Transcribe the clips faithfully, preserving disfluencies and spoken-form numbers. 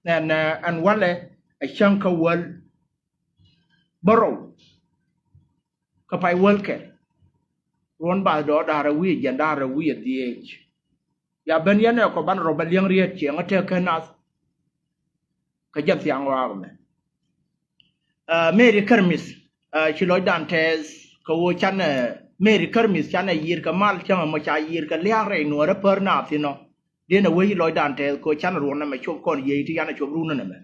Ɛn, ɛn walɛ ɛ cäŋ kä wäl bärɔw kä pay wäl kɛl. Ruɔ̱n bathdɔɔr da̱ŋ rɛw wi̱cdɛ jiɛn da̱ŋ rɛw wi̱cdɛ dhieec. Ya ben yɛn ɛ kɔ banɛ rɔ bɛ li̱eŋ riet ciɛŋä tëë kä nath. Kä jɛn thiaŋ waak mɛ. Mary Kärmith, ci lɔcdan tɛɛth kɛ ɣöö canɛ, Mary Kärmith canɛ yiër kɛ mal cäŋ ɛmɔ ca yiër kɛ lia̱a̱ rɛy nuäärä pär naath thin ɔ. Diɛn ɛ wec lɔcdan tɛɛth kɛ ɣöö canɛ ruɔ̱n ɛmɛ cop kɔn yiëë ti canɛ cop run ɛnɛmɛ.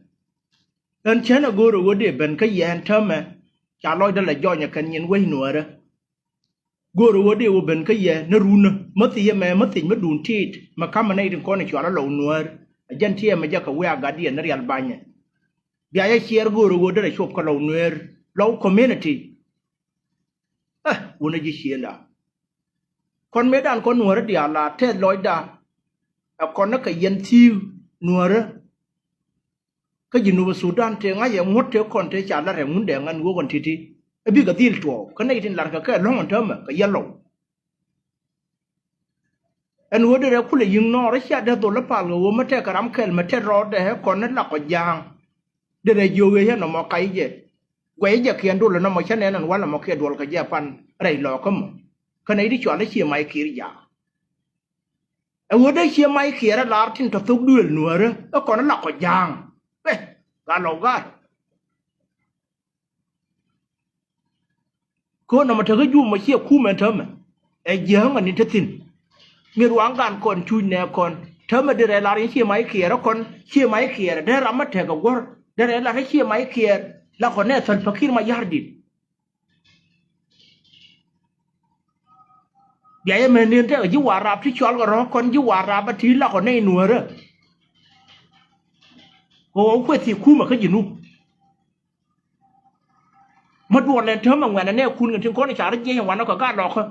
Ɣän cänɛ go̱o̱rɛ ɣöö dee ben kä yɛ ɛn täämɛ ca lɔcdä lɛ jɔnyɛ kɛn nyin wec nuäärä. Go̱o̱rɛ ɣöö dee wä ben kä yɛ ni runä mi thiec ɛmɛ mi thiec mi duun tiit mi ka̱mä nɛy tin kɔn i̱ cɔal a Lɔw Nuäär. Ɛ jɛn tiɛɛmɛ jɛ kɛ wiaa gatdiɛn ni rial banyɛ. Bia yɛ ciɛɛr go̱o̱rɛ ɣöö derɛ cop kä Lɔw Nuäär, Lɔw community. Ɛ wunä ji̱ ciënda. Kɔn mëëdan kɔn nuäärä diaal la tɛth lɔcda. Ɛ kɔn ni kɛ yɛn thi̱i̱k nuäärä kä Jinub Sudan tëë ŋa̱c ɛ ŋuɔ̱t tëë kɔn tëë ca lat ɛ ŋundɛ ŋän wee kɔn ti̱ti̱. Ɛ bikɛ dhil tuɔɔk kä nɛy tin latkɛ kɛ lo̱ŋ ɛn täämɛ kɛ yɛ Lɔw. Ɛn ɣöö derɛ kulɛ yi̱ŋ nɔɔr cia dee dhol i̱ pal kɛ ɣöö mi tɛkɛ ram kɛl mi tɛt rɔɔdɛ ɛ kɔn ni lak kɔ ja̱a̱ŋ. Derɛ jiök ëë yɛ nɔmɔ kac jɛ guɛc jɛ kiɛn dol nɔmɔ cä nɛn ɛn wal nɔmɔ kiɛ duɔl kɛ jɛ pan rɛy lɔɔkä mɔ. Kä nɛy ti cɔal i̱ Ciɛ Mac Kiir jaak. Ɛ ɣöö dee Ciɛ Mac Kiir ɛ lar tin tɔ thok duëël nuäärä ɛ kɔn ɛ lak kɔ ja̱a̱ŋ. Ɛ gal lɔw gaat. Köön nɔmɔ tekä jumɔ ciɛ kumɛ täämɛ. Ɛ jiääŋä ni te thi̱n. Mi ruaŋ gan kɔn cuc nɛ kɔn täämɛ derɛ lar in Ciɛ Mac Kiir ɛ kɔn Ciɛ Mac Kiir dee ram ɛ tekɛ guɔ̱r derɛ lar in Ciɛ Mac Kiir la kɔn nɛ Salva Kiir Mayardit. Bia yɛ mɛn nin tekɛ ji̱ Warap ti cɔal kɛ rɔ̱ kɔn ji̱ Warap a ti lakɔ nɛy nuäärä. Kɛ ɣöö kuɛ thi̱i̱ kumä kä Jinub. Mi duɔl ɛn täämɛ ŋuɛ̈nɛ nɛ kun kɛ tin kɔn ca rɔ jiɛc ɛn wanɔ kɛ gat lɔkä.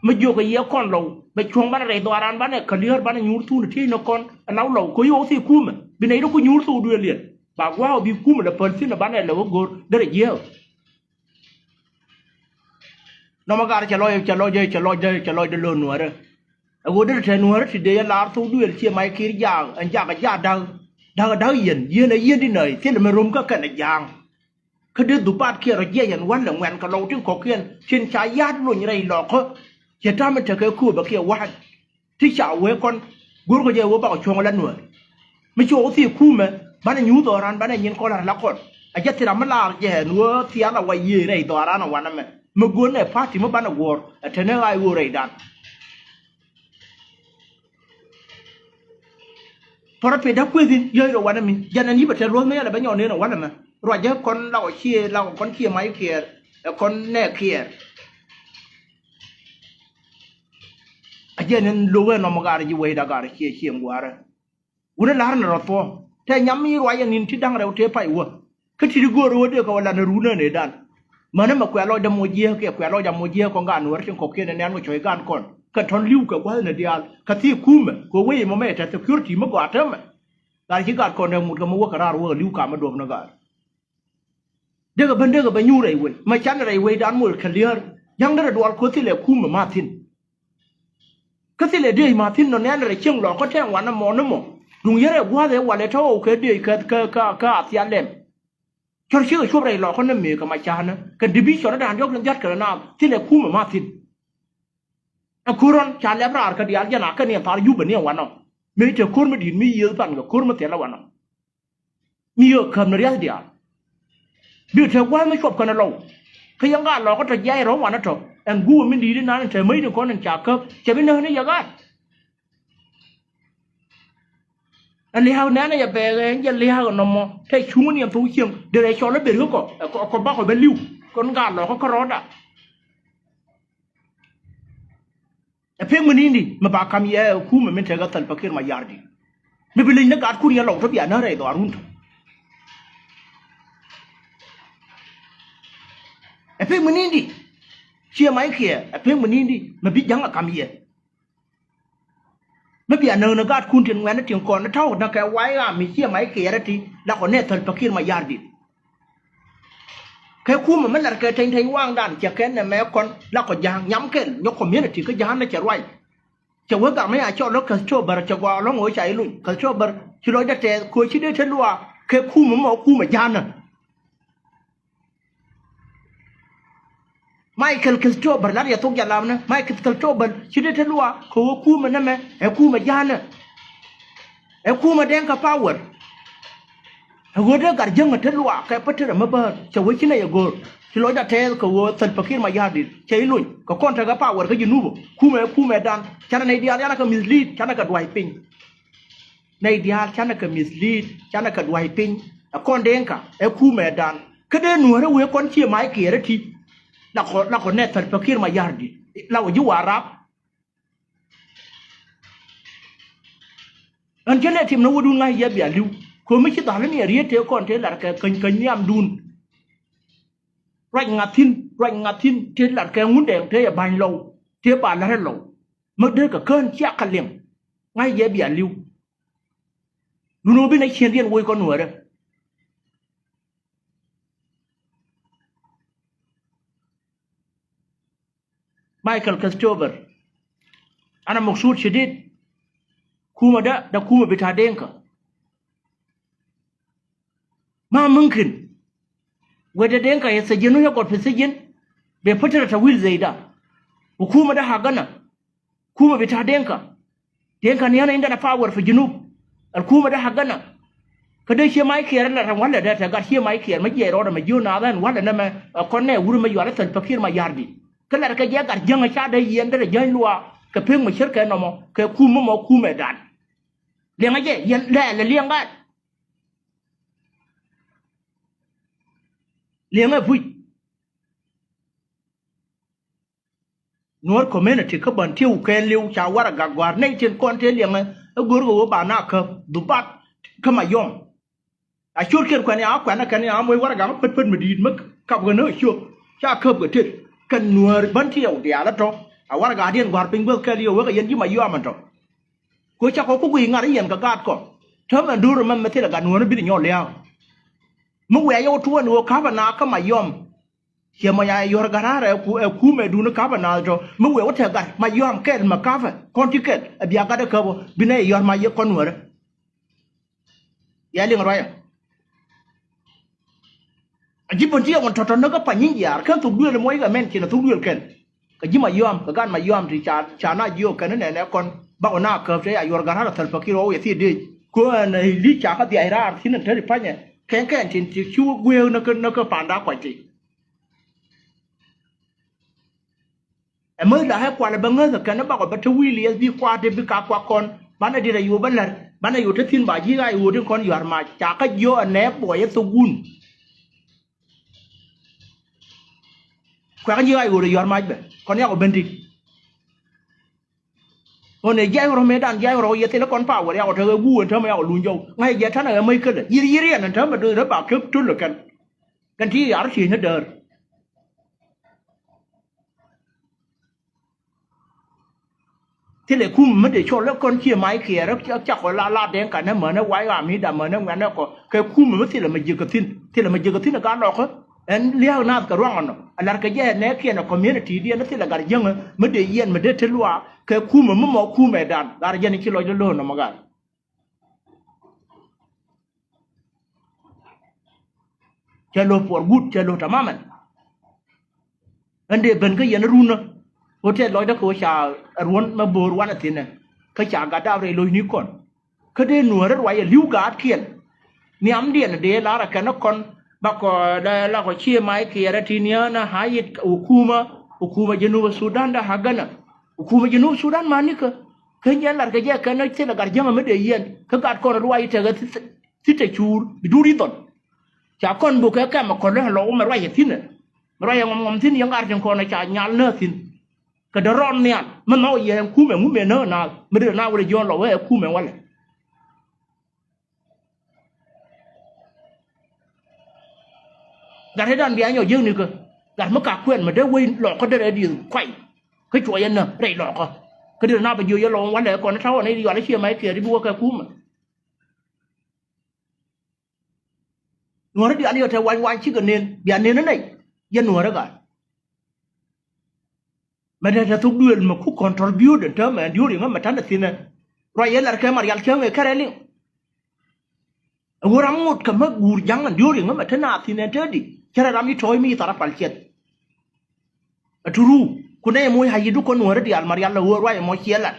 Mi jiök kɛ yiëë kɔn Lɔw bɛ cuɔ̱ŋ banɛ rɛy dhɔaaran banɛ käliäär banɛ nyuur thun tiecnɛ kɔn ɛ Lɔw Lɔw kɛ yo̱o̱k thi̱i̱ kumɛ bi nɛy ti ku nyuur thok duëël yɛn. Ba gua̱a̱k ɔ bi kumɛ lɛ päl thi̱n ɛ banɛ lɛ wä go̱r derɛ jiääk. Nɔmɔ gar cɛ lɔc cɛ lɔc cɛ lɔc cɛ lɔc dee lo̱n nuäärä. Ɛ ɣöö derɛ te nuäärä ti dee yɛ lar thok duëël Ciɛ Mac Kiir jaak ɛn jaak ɛ jaak da̱k da̱k da̱k yɛn yɛn ɛ yɛn di nɛy thilɛ mi ro̱m kä kɛn ɛ ja̱a̱ŋ. Kä dee dhupat kiɛn rɔ jiɛc ɛn wälɛ ŋuɛ̈n kɛ Lɔw tin kɔ̱kiɛn tin ca ya̱t lony rɛy lɔkä. Ciɛ ta̱mɛ tekɛ kööbä kiɛ wa̱a̱c ti ca wee kɔn. Go̱rkɔ jɛ wee bakɔ cuɔ̱ŋ la nuäär. Mi ci wä thi̱i̱ kumɛ banɛ nyuuth ɣɔ̱ran banɛ nyin kɔn la̱r la kɔn. A jɛ thil ram mi laar jɛ ɛn wee thial a wa yiëë rɛy dhɔaaran a wanɛ mɛ mi go̱n ɛ pa̱ti mi banɛ guɔ̱ɔ̱r ɛ te ni ɣaay ɣöö rɛydan. Pärä pet da̱k kueth in yäc rɔ wanɛ mi jɛn ɛn yi̱pɛ tɛth luɔ̱th mi yɛn ɛ bɛ nyɔk nen ɛ wanɛ mɛ ruac jɛ kɔn lakɔ ciëë lakɔ kɔn Ciɛ Mac Kiir ɛ kɔn nɛ Kiir. A jɛn ɛn lo̱k ɛn nɔmɔ gar ji̱ wecda gar ciɛ ciɛ ŋuaarä. Wunä la̱r ni rɔ thuɔ̱ɔ̱ŋ tɛ nyam mi ruac ɛn ni̱n ti da̱ŋ rɛw tëë pay wä. Kä ti̱ti̱ go̱o̱r ɣöö dee kɛ wä lat ni run ɛ nëëdan. Mänä mɛ kuɛ lɔcdä moc jiääk kiɛ kuɛ lɔcdä moc jiääk kɔn gaat nuäärä tin kɔ̱kiɛn ɛ nɛn kɛ cɔy gaat kɔn kɛ tɔ̱n li̱w kɛ gua̱th ni diaal kɛ thi̱i̱ kumɛ kɛ wec ɛmɔ mɛ tɛth security mi gɔaa täämɛ. Gaat ci gaat kɔn ɛ ŋut kɛ mi wäkɛ raar wäkɛ li̱w kam mi duɔ̱p ni gaat. Dee kɛ ben dee kɛ ben nyuur rɛy wec mɛ canɛ rɛy wecdan moc kɛ liäär. Ja̱ŋ derɛ dual ko̱ thilɛ kumɛ ma thi̱n. Kä thilɛ dëëc ma thi̱n nɔ nɛn rɛ cieŋ lɔkä tɛŋ wanɛ mɔ ni mɔ. Duŋ yɛrɛ gua̱a̱th ɛ walɛ tɔ̱ ɣɔw kɛ dëëc kä kä kä kä a thial lɛm. Cɔr cikɛ cuɔp rɛy lɔkä ni mëë kɛ ma ca̱a̱nä kɛ division dan diɔ̱k ni dhia̱t kɛ rɛ naath thilɛ kumɛ ma thi̱n. Ɛ ko̱r ɣän ca lɛp raar kä diaal jɛn a kɛ ni ɛ thar yupɛ ni ɛ wanɔ. Mëë te ko̱r mi di̱i̱t mi yiëëth pan kɛ ko̱r mi thilɛ wanɔ. Mi yio̱o̱k käm ni ria̱th diaal. Bikɛ te gua̱a̱th mi cuɔp kɛn ɛ Lɔw. Kä yɛn gaat lɔkä tɔ jiac rɔ̱ wanɛ tɔ ɛn guuk ɛ min di̱i̱t inan in te mäcni kɔn in ca käp cɛ bi näk ni yɛ gaat. Ɛ lia̱a̱k nɛn ɛ yɛ bɛɛk ɛ jɛ lia̱a̱k ɛ nɔmɔ te cuŋä ni ɛn thok cieŋ derɛ cɔl ɛ ber kä kɔ ɛ kɔ kɔ bakɔ bɛ li̱w kɔn gaat lɔkä kä rɔ̱da. Ɛ pek mi ni̱n di mi ba ka̱m yɛ ɛ kumɛ min tekɛ Salva Kiir Mayardit. Mi bi leny ni gaatkun yɛ Lɔw tɔ bia näk rɛy dhɔaarun tɔ. Ɛ pek mi ni̱n di Ciɛ Mac Kiir ɛ pek mi ni̱n di mi bi ja̱ŋ a ka̱m yɛ. Mi bia näk ni gaatkun tin ŋuɛ̈tni tin kɔn ni ta̱wä näkɛ White Army Ciɛ Mac Kiir ɛ ti la kɔn nɛ Salva Kiir Mayardit. Kɛ kumɛ mi la̱rkɛ teny teny waŋdan cɛ kɛn nɛmɛ kɔn la kɔ ja̱a̱ŋ nyam kɛl nyɔk community kä ja̱a̱ŋ ni cɛ ruac. Cɛ wee gak mi a cɔl lɔ käth cɔɔbär cɛ gɔaa lɔ̱ŋ ɣöö ca i̱ luny käth cɔɔbär. Ci lɔcdä tɛɛth kɛ ɣöö ci dee te luaak kɛ kumɛ mɔ, kumɛ ja̱a̱nä. Michael Christopher, lat yɛ thok jalamnä, Michael Christopher, ci dee te luaak kɛ ɣöö kumɛ nɛmɛ ɛ kumɛ ja̱a̱nä. Ɛ kumɛ Dɛŋkä power. Ɛ ɣöö dee gat jäŋä te luaak kɛ pätärä mi bäär, cɛ wee ci nɛy ɛ go̱o̱r. Ci lɔcdä tɛɛth kɛ ɣöö Salva Kiir Mayardit cɛ i̱ lony kɛ kɔn tekɛ power kä Junub. Kumɛ, kumɛ dan, canɛ nɛy diaal, canɛ kɛ mislead, canɛ kɛ duay piny. Nɛy diaal, canɛ kɛ mislead, canɛ kɛ duay piny. Ɛ kɔn Dɛŋkä, ɛ kumɛ dan. Kä dee Nuäärä wee kɔn ciɛ Michael Kiir ɛ ti. La kɔ, la kɔ nɛ Salva Kiir Mayardit. La wä ji̱ Warap. Ɣän cä lɛ tim ni wädun ŋa̱c yɛ bia li̱w. Kɛ mi ci dhal ni ɛ riet tëë kɔn tëë lar kɛ käny, käny nhiamdun. Ruac ŋa̱thi̱n, ruac ŋa̱thi̱n tëë lar kɛ Ŋundɛŋ tëë yɛ ba̱ny lɔw, tëë ba la̱r ɛ lɔw. Mi dee kɛ kään cia kɛ liŋ. Ŋa̱c yɛ bia li̱w. Dun ɣöö bi nɛ ciëndiɛn woc kɔn Nuäärä. Michael Christopher, ana maksud shadid. Kumɛ da, da kumɛ bita Dɛŋkä. Ma mumkin. Wede Dɛŋkä yɛ sijin, nu yɛ gɔt fi sijin. Be fatara tawil zay da. Wa kumɛ da hagana. Kumɛ bita Dɛŋkä. Dɛŋkä ni ana indana power fi Junub. Al kumɛ da hagana. Kä dee ciɛ Michael Kiir la ran walɛ dee te gat ciɛ Michael Kiir ma jiɛc rɔɔdɛ ma jiö naath ɛn walɛ nɛmɛ, ɛ, kɔn nɛ wur ma yual ɛ Salva Kiir Mayardit. Kä lat kɛ jɛ gat jäŋ ca dee yɛn derɛ jäny luaak kɛ pek ma cär kɛ nɔmɔ kɛ kumɛ mɔ kumɛ dan. Liɛŋɛ jɛ yɛn lɛɛl liɛŋ gat. Liɛŋɛ puc. Nuɔr community kä Bentiu kɛɛliw ca Waragak gɔ̱a̱r nɛy tin kɔn tëë liɛŋɛ. Ɛ go̱r kɛ ɣöö ba na käp dhubat kä Mayom. A ciötkiɛn kuɛn ya kuɛn ɛ kɛn ya moc Waragak pät pät mi di̱i̱t mi kap kɛ ni ɛ ciök. Ca käp kɛ tet kɛn Nuäär Bentiu diaal ɛ tɔ̱. A Waragakdiɛn gɔ̱a̱r piny guäth kɛɛliw wekɛ yɛn ji̱ Mayom ɛn tɔ̱. Kɛ ɣöö cakɔ ku guic ŋa̱r i̱ yɛn kɛ gaatkɔ. Täämɛ do̱r ɛmɛ mi thilɛ gat Nuäär bi ni nyɔk lia̱a̱. Mi wiaa yɛ wä tuɔɔn ɣöö ka̱pä na kä Mayom. Ciɛ mɔ ya yɔr gat raar ɛ ku, ɛ kumɛ duni ka̱pä naath tɔ. Mi wëë wä te gat Mayom kɛl mɛ ka̱pä kɔn ti kɛl ɛ bia gat ɛ käp ɔ bi nɛ yɔr ma yɛ kɔn Nuäärä. Ya liŋ ruacä. A ji̱ Bentiu ŋuɔ̱n tɔ̱tɔ̱ näk kä Panyijiar kɛn thuk duëël mɔ ikɛ mɛn cin a thuk duëël kɛn. Kɛ ji̱ Mayom, kɛ gat Mayom ti ca, ca na jiök kɛn nɛnɛ kɔn bakɔ na käp te ya yɔr gat raar ɛ Salva Kiir ɔ wiɛ thil dee. Kö ɛn i̱ li̱c ca kä dhiac raar thi̱n ɛn te ri panyɛ kɛn kɛn tin ti cu guëëk näk kä, näk kä panda kuac ti. Ɛ mäth la ɣä kualɛ bä ŋäth ɛ kɛn ɛ bakɔ bä te wi̱i̱ liɛth bi kuaat te bi ka kuak kɔn. Banɛ dit ɛ yo̱o̱ bä lär, banɛ yo̱o̱ te thi̱n ba ji̱ ɣa̱c ɣöö tin kɔn yua̱r mac ca kä jiö ɛ nɛɛk buɔyä thok wun. Kuɛk ji̱ ɣa̱c ɣöö rɛ yua̱r mac bɛ kɔn yakɔ ben ti. Ɣän ɛ jiac rɔ mëëdan jiac rɔ yɛ thilɛ kɔn power yakɔ tekɛ guuk ɛn täämɛ yakɔ luny jɔw. Ŋa̱c ɛ jiac ta̱nɛ ɣɛ mäc kälɛ yi̱r yi̱r yɛn ɛn täämɛ do̱th rɛ ba kep töl ɛ kɛn. Kɛn ti ya̱r tiecni däär. Thilɛ kum mi dee cɔl ɛ kɔn cië mac kiɛɛr ɛ cakɔ la la Dɛŋkä nɛ mänɛ wac ɣam i̱ da mänɛ ŋuɛ̈tnɛ kɔ kɛ kum mi thilɛ mi jiäkä thi̱n. Thilɛ mi jiäkä thi̱n ɛ gat lɔkä. Ɛn lia̱a̱k naath kɛ ruaŋ ɛnɔ a la̱rkɛ jɛ ɛ nɛɛkiɛn ɛ community diɛn ɛ thilɛ gat jiäŋä mi dee yɛn mi dee te luaak kɛ kum mi mɔ kum ɛ dan gat jɛn ci lɔcdä lo̱o̱n nɔmɔ gat. Cɛ lo̱ puɔr guut cɛ lo̱ tamamɛn. Ɣän dee ben kä yɛn runä ɣöö tɛth lɔcdä kɛ ɣöö ca ruɔ̱n mɛ bo̱o̱r wanɛ thi̱nɛ. Kä ca gat dap rɛy lo̱cni kɔn kä dee nuäärä ruacɛ li̱w gaatkiɛn. Nhiamdiɛn dee lar ɛ kɛn ɛ kɔn bakɔ la kɔ cië mac kiɛɛrä ti niäänä hayit ɛ kumä. Ɛ kumä Junub Sudan dee hagänä. Ɛ kumä Junub Sudan manikä. Kä nyɛn lar kɛ jɛ kɛn ɛ thilɛ gat jäŋä mi dee yɛn kä gat kɔn ruac tekɛ thi̱n. Thi̱n te cuur bi duut i̱ dhɔl. Ca kɔn bukɛ kɛm ɛ kɔn lɔ̱ ɛ lɔk mɛ ruac ɛ thi̱n ɛ mɛ ruac ɛ ŋɔm ŋɔm thi̱n yɛ ŋa̱r tin kɔn ɛ ca nyal nääk thi̱n. Kɛ dee rɔɔd nhial mɛ nhɔk yɛ ɛn kumɛ ŋumɛ nääk naath mɛ dee naath wälɛ jiɔn lɔk ɛ kumɛ walɛ. Gat ëëdan bia nyɔk jiäkni kä gat mi kak kuɛn mɛ dee wec lɔk kä dee rɛy dieth kuay. Kä cuɔyɛ nä rɛy lɔkä kä dee naath bɛ jiök yɛ lɔk walɛ kɔn ɛ ta̱wä ni yual ɛ ciɛ mac kiɛɛr i̱ bi wä kɛ kumɛ. Nuɔ̱ɔ̱ri diaal yɔ te wany wany cikɛ nen bia nen nɛy. Yɛ nuɔ̱ɔ̱ri gat mɛ te te thuk duëël mɛ ku contribute ɛn täämɛ ɛn diöör yɛ ŋä mɛ ta̱nɛ thi̱nɛ. Ruac yɛ lar kɛ ma rial cäŋ ɛ kärɛ liŋ. Ɣöö ram ŋot kɛ mä guur ja̱ŋ ɛn diöör yɛ ŋä mɛ te naath thi̱n ɛn te di. Cärɛ ram yi tɔ̱ɔ̱c mi yi thar a pal ciɛth. A turu ku nɛy moc ha̱y yi duk kä nuɔ̱ɔ̱ri diaal ma rial la ɣöö ruac ɛmɔ ciɛ lat.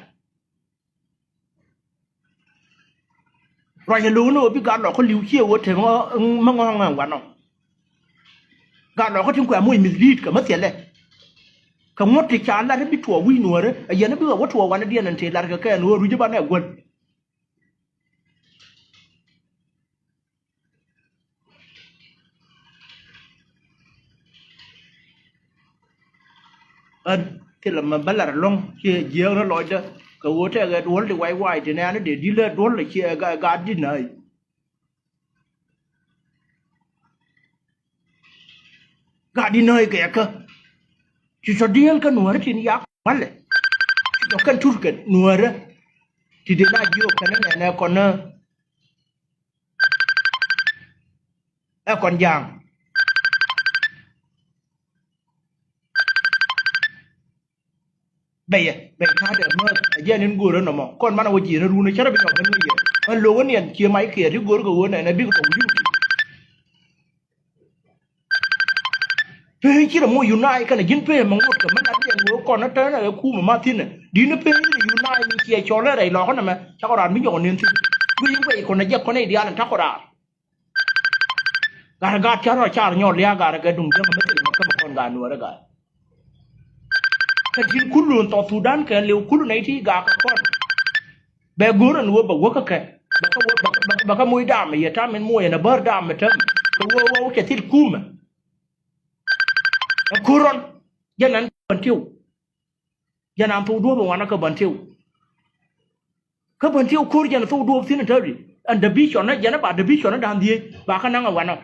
Ruac ɛ lo̱w ni ɣöö bi gat lɔk kä li̱w ciɛ ɣöö te mä ŋɔ̱ɔ̱ŋ ɛn wanɔ. Gat lɔk kä tin kuɛ moc mith di̱i̱t kɛ mä thiɛlɛ. Kɛ ŋuɔ̱t ti ca lat bi tuɔɔk wi̱i̱ nuɔ̱ɔ̱ri ɛ yɛn bi ɣä wä tuɔɔk wanɛ diɛn ɛn te lat kɛ kɛɛn ɣöö rui̱c bä nɛ guäl. Ɣän thilɛ mɛ bä lar ɛlɔ̱ŋ ciɛ jiääk ni lɔcdä kɛ ɣöö tɛkɛ duɔ̱l ti wac wac ti nɛɛni dee di̱t lɛ duɔ̱l lɛ ciɛ gat di̱t nääc. Gat di̱t nääc kɛ kä ci cɔ dieel kä nuäärä tin yak walɛ. Ci cɔ kɛn tur kɛ nuäärä ti dee na jiök kɛn nɛnɛ kɔn ɛ kɔn ja̱a̱ŋ. Bɛyɛ bɛy ta̱a̱dɛ määth a jiɛn in go̱o̱rä nɔmɔ kɔn manɛ wä jiɛn a ruun a cärä bi nyɔk ben wä yɛ. Ɣän lo̱k wä niɛn cie mac kiɛɛt ti go̱o̱r kɛ ɣöö nɛnɛ bik tɔk wi̱i̱. Peny ci rɛ moc unite kɛnɛ ji̱n peny mɛ ŋot kɛ mɛ lat jɛ ŋot kɔn ni tɛn ɛ kumɛ ma thi̱n ɛ di̱n ni peny ni unite ni ciɛ cɔl ɛ rɛy lɔkä nɛmɛ cakɔ raan mi nyɔk nin thi̱n. Guic wec kɔn ɛ jɛ kɔn ɛ diaal ɛn takɔ raan. Gat ɛ gat ca rɔ car nyɔl lia̱a̱ gat ɛ kɛ duŋ jiäŋ mɛ thil mɛ kä mɛ kɔn gat nuɔrɛ gat. Kä tin kulu in South Sudan kɛ liw kulu nɛy ti gak kɛ kɔn. Bɛ go̱o̱r ɛn ɣöö bɛ wäkä kɛ bɛ kä wä bɛ kä moc dam yɛ tam in moc ɛn a bär dam ɛ täm kɛ ɣöö wä wä cɛ thil kumɛ. Ɛ ko̱r rɔn jɛn ɛn bän tiw. Jɛn an thok duɔ̱ɔ̱p in wanä kä bän tiw. Kä bän tiw ko̱r jɛn thok duɔ̱ɔ̱p thi̱n in täri ɛn division ni jɛn ɛ ba division ni da̱a̱n dhieec ba kä naŋ ɛ wanä.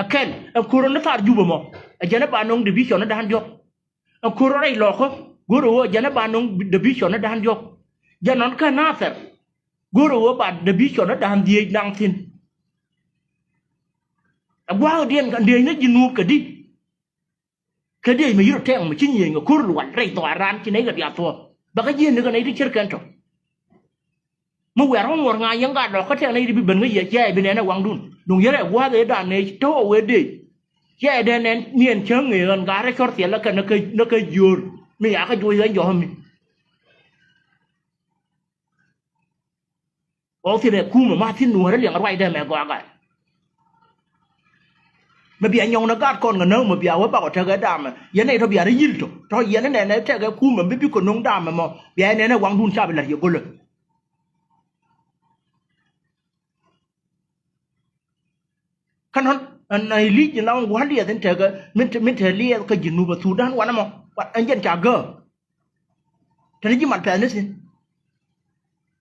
Ɛ kɛl ɛ ko̱r rɔn ni thar Jubɛ mɔ ɛ jɛn ɛ ba nɔŋ division ni da̱a̱n diɔ̱k. Ɛ ko̱r rɛy lɔkä go̱rɛ ɣöö jɛn ɛ ba nɔŋ division ni da̱a̱n diɔ̱k. Jɛn nɔn kä Nathɛr go̱rɛ ɣöö ba division ni da̱a̱n dhieec naŋ thi̱n. Ɛ gua̱a̱k diɛn kɛ dhieec ni ji̱ nuuk kɛ di. Kɛ dhieec mi yirɛ tɛŋ mi ci nyieny kɛ ko̱r lual rɛy dhɔaar raan ci nɛy kɛ diaal thuɔ̱ɔ̱ bɛ kä ji̱n ni kɛ nɛy ti cier kɛn tɔ. Mi wiaa rɔ̱ ŋuɔ̱r ŋa̱c yɛn gat lɔk kä tɛk nɛy ti bi ben kä yɛ ciɛ bi nɛn ɛ waŋdun duŋ yɛn ɛ gua̱a̱th ëëdan ëë tɔ̱ ɛ wee dee. Ciɛ ɛ dee nɛn niɛn cäŋ ëë ɣän gat rɛ cɔr thiɛl ɛ kɛn ni kä jiöör mi yakä juɔc ɣän jɔ̱ɔ̱mi. Ɣɔw thilɛ kumɛ ma thi̱n nuɔ̱ɔ̱rä liɛŋ ruacdɛ mɛ gɔaa gat. Mɛ bia nyɔŋ ni gat kɔn kɛ näk mɛ bia wä bakɔ tekɛ damɛ yɛn nɛy tɔ bia rɛ yil tɔ tɔ yɛn nɛnɛ tekɛ kumɛ mi bikɔ no̱ŋ damɛ mɔ bia yɛn nɛnɛ waŋdun ca bi la̱t yɛ go̱lä. Kä nɔn ɛn na ilic in la ŋuan liɛth in tekɛ min te liɛth kä ji̱ nupä Thudan wanɛ mɔ ɛn jɛn ca gäk. Teni ji̱ mat pɛth ni thi̱n.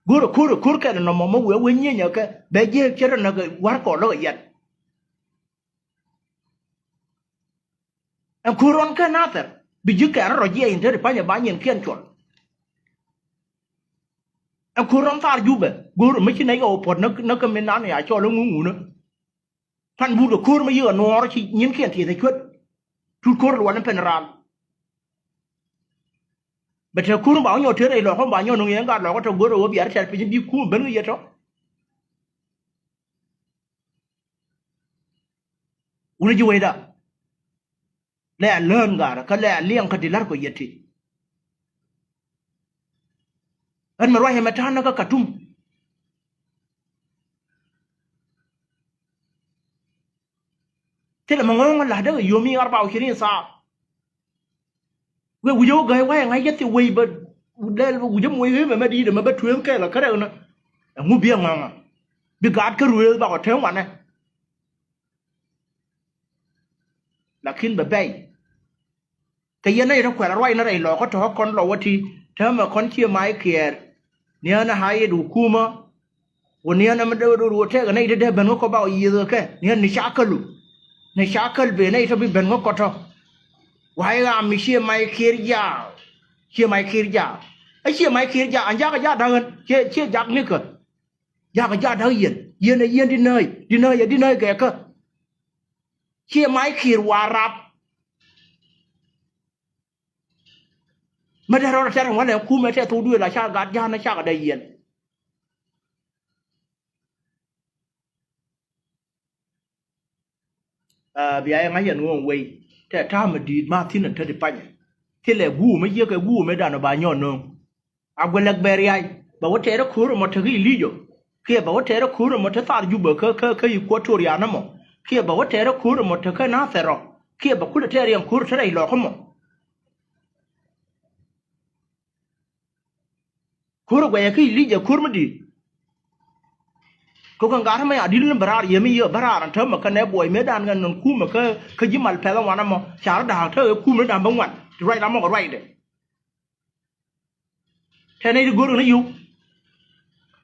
Go̱rɛ ko̱rɛ ko̱r kɛl nɔmɔ mɛ wee wee nyieny ɛ kɛ bɛ jiɛk cɛ rɛ näk wa̱r kɔɔl lɔk ɛ yɛt. Ɛn ko̱r rɔn kɛ Nathɛr bi ji̱ kɛn rɔ jiɛc in te ri pa̱nyɛ ba nyin kiɛn cuɔl. Ɛn ko̱r rɔn thar Jubɛ go̱rɛ mi ci nɛy kɛ wä puɔt näk kä min nan ya cɔl iŋu ŋunä. Pan but kɛ ko̱r mi yiëë nuɔɔr ci nyinkiɛn tieth ɛ cuet. Tut ko̱r luɔl ni pen raal. Bɛ te ko̱r ba wä nyɔk te rɛy lɔk kä ba nyɔk nuŋ yɛn gat lɔk kä tɔ go̱r ɛ wä biar tɛt piny bi kuum ben kä yɛ tɔ. Wuni ji̱ wecda. Lɛ a lään garä kä lɛ a liɛŋ kä ti la̱r kɔ yɛ ti. Ɣän mɛ ruac ɛmɛ ta̱a̱n näkä Katum. Thilɛ mɛ ŋɔ̱ɔ̱ŋ ɛ la̱tdä kɛ yio̱o̱mi arba wa ishirin saa. Wee wi̱cä wä gäi wa̱i̱ ŋa̱c yɛ thil wei bä lɛl wi̱cä moc ɣeemɛ mɛ di̱i̱t ɛmɛ bä tueeth kɛɛl ɛ kärɛk nä. Ɛŋu bi ɛ ŋɔ̱ɔ̱ŋä bi gaat kä rueeth bakɔ te wanɛ. Lakin bɛ bɛy. Kɛ yɛn nɛy rɔ kuɛl a ruac ni rɛy lɔkä tɔ̱ kɔn lɔ wä ti täämɛ kɔn ciɛ mac kiɛɛr. Niɛn a hayit wä kumä. Wä niɛn a mi dee wä do̱r wä tɛk a nɛy dee dee ben kä kɔ bak wä yiëth kɛ kɛ niɛn ni ca kälu. Ni ca käl ben nɛy tɔ̱ bi ben kä kɔ tɔ̱. Wa̱i̱ ɣaam mi ciɛ mac kiɛɛr jaak. Ciɛ mac kiɛɛr jaak. A ciɛ mac kiɛɛr jaak an jaak a jaak da̱k ɣän ciɛ ciɛ jaak nikä. Jakä ja̱ da̱k yɛn yɛn ɛ yɛn di nääc di nääc ɛ di nääc kɛ kä. Ciɛ mac kiɛɛr wa rap. Mä dee rɔɔdɛ tɛr ɛn wälɛ kumɛ tɛ thok duëël a ca gat ja̱a̱n ɛ cakɛ dee yɛn. Aa, bia yɛ ŋa̱c yɛn ɣöö wei tɛ ta̱a̱ mi di̱i̱t ma thi̱n ɛn te ti panyɛ. Thilɛ guum mi yiëk ɛ guum mi dan ba nyɔn nööŋ. A guɛ lɛk bɛ riac bɛ wä tɛɛrɛ ko̱r ɛmɔ tekä Ilic ɔ. Kiɛ bɛ wä tɛɛrɛ ko̱r ɛmɔ te thar Jubä kä, kä, kä Equatoria nɔmɔ. Kiɛ bɛ wä tɛɛrɛ ko̱r ɛmɔ tekä Nathɛr ɔ. Kiɛ bɛ kulɛ tɛɛr yɛn ko̱r te rɛy lɔk ɛmɔ. Ko̱r ɛ guɛcɛ kä Ilija ko̱r mi di̱i̱t. Kɛ kɛ ŋa̱t mɛ a di̱t ni bä raar yɛ mi yɛ bä raar ɛn täämɛ kɛnɛ buɔy mëëdan ŋɛn nɔn kumɛ kä, kä ji̱ mal pɛth ɛ ŋuan ɛmɔ ca rɔ da̱a̱k te ɛ kumɛ da̱a̱k bä ŋuan ti ruac ram mɔ kɛ ruacdɛ. Tɛ nɛy ti go̱o̱r kɛ ni yio̱w.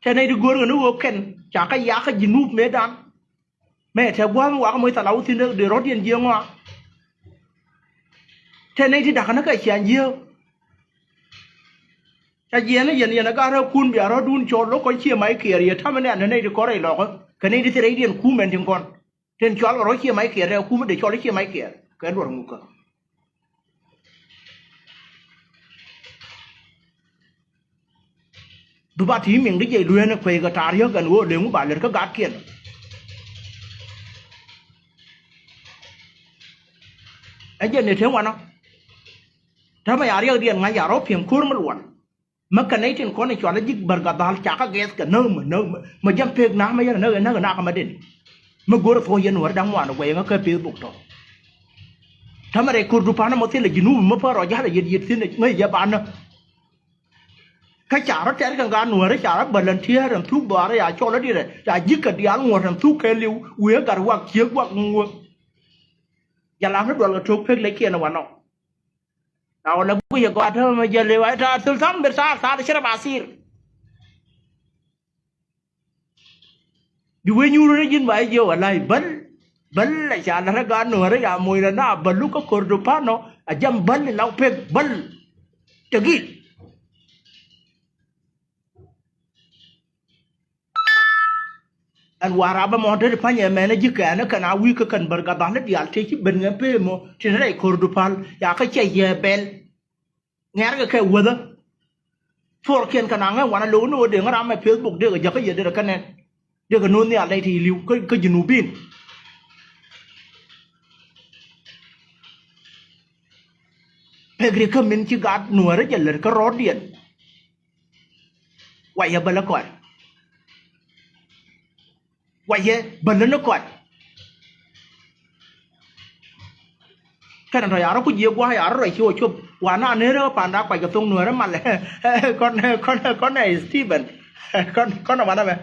Tɛ nɛy ti go̱o̱r kɛ ni ɣöö kɛn ca kä yakä Jinub mëëdan. Mɛ tɛ gua̱a̱th mi wakä moc thalaw thi̱n dee rɔ̱diɛn jiääk ŋɔa. Tɛ nɛy ti da̱kä ni kɛ ciaŋ jiääk. Ca jiɛɛn ni yɛn, yɛn a gat rɛɛkun bia rɔ̱dun cɔl lo̱k kɔn cië mac kiɛɛr yɛ ta̱mɛ nɛn ni nɛy ti kɔn rɛy lɔkä kɛ nɛy ti thil rɛydiɛn kumɛn tin kɔn. Tin cɔal kɛ rɔ̱ cië mac kiɛɛr rɛɛkun mi dee cɔl cië mac kiɛɛr kɛ duɔ̱r ŋukä. Dupa ti miŋ di jɛ lueen kuey kɛ ta̱a̱ riäk ɛn ɣöö leŋ wä ba lɛr kä gatkiɛn. Ɛ jɛ ni te wanɔ. Täämɛ ya riäkdiɛn ŋa̱c ya rɔ piɛŋ ko̱r mi luɔn. Mä kɛ nɛy tin kɔn in cual ji̱ bär gat dhal ca kä gɛth kɛ näk mä, näk mä, mä jam pek na̱k mä yɛn näk, näk, näk kä mä den. Mä go̱r thuɔ̱k yɛn wär da̱ŋ ŋuan guɛy ŋä kä Facebook tɔ. Täämɛ rɛy ko̱r dupan mä thilɛ Jinub mä pär rɔ ja̱l a yet yet thi̱n ŋäc jɛ banä. Kä ca rɔ tɛr kɛ ŋa nuäärä ca rɔ volunteer ɛn thuk dhɔaarä ya cɔl ɛ dirɛ ca ji̱ kɛ diaal ŋuɔ̱t ɛn thuk kɛ liw wiee gat wak ciek wak ŋuɔ̱t. Jɛ lam ni dual kɛ tok pek lɛ kiɛn wanɔ. Na wä lɛ guic ɛ gɔaa täämɛ jɛ liw a ta̱a̱ thil tham bi ta̱a̱ ta̱a̱ cɛ rɛ ba thir. Bi wee nyuur ni ji̱n ba jiɛ wä la̱c bäl. Bäl a ca la̱t rɛ gaat nuɔ̱ɔ̱rä ya moc rɛ na bälu kä Kordofan ɔ a jam bäl in la pek bäl. Te gil. Ɛn wa̱a̱ rap ɛmɔ te ti pa̱ny ɛmɛn ɛ ji̱ kɛɛn ɛ kɛn a wi̱i̱ kä kɛn bär gat dhal i̱ diaal tëë ci ben ŋɛ pee mɔ tin rɛy Kordofan ya kä cɛ yɛ bɛl. Ŋɛ̈rkɛ kɛ wäthä. Thuɔrkiɛn kɛ naŋ ɛ wanɛ lo̱k ni ɣöö dee ŋä ram ɛ Facebook dee kɛ jäkä yɛ dee rɛ kä nɛn. Dee kɛ no̱o̱ŋ nhial nɛy ti li̱w kä, kä Jinubin. Pek ri kä min ci gat nuäärä jɛ lät kä rɔɔdiɛn. Wayɛ bälä kɔn. Wayɛ bälä ni kɔn. Kɛn tɔ ya rɔ ku jiɛ gua̱a̱ ya rɔ rɔ ci wä cop wa na ner kä panda kuac kɛ thoŋ nuäärä mal. Kɔn, kɔn, kɔn ɛ Stephen. Kɔn, kɔn ɛ wanɛ mɛ.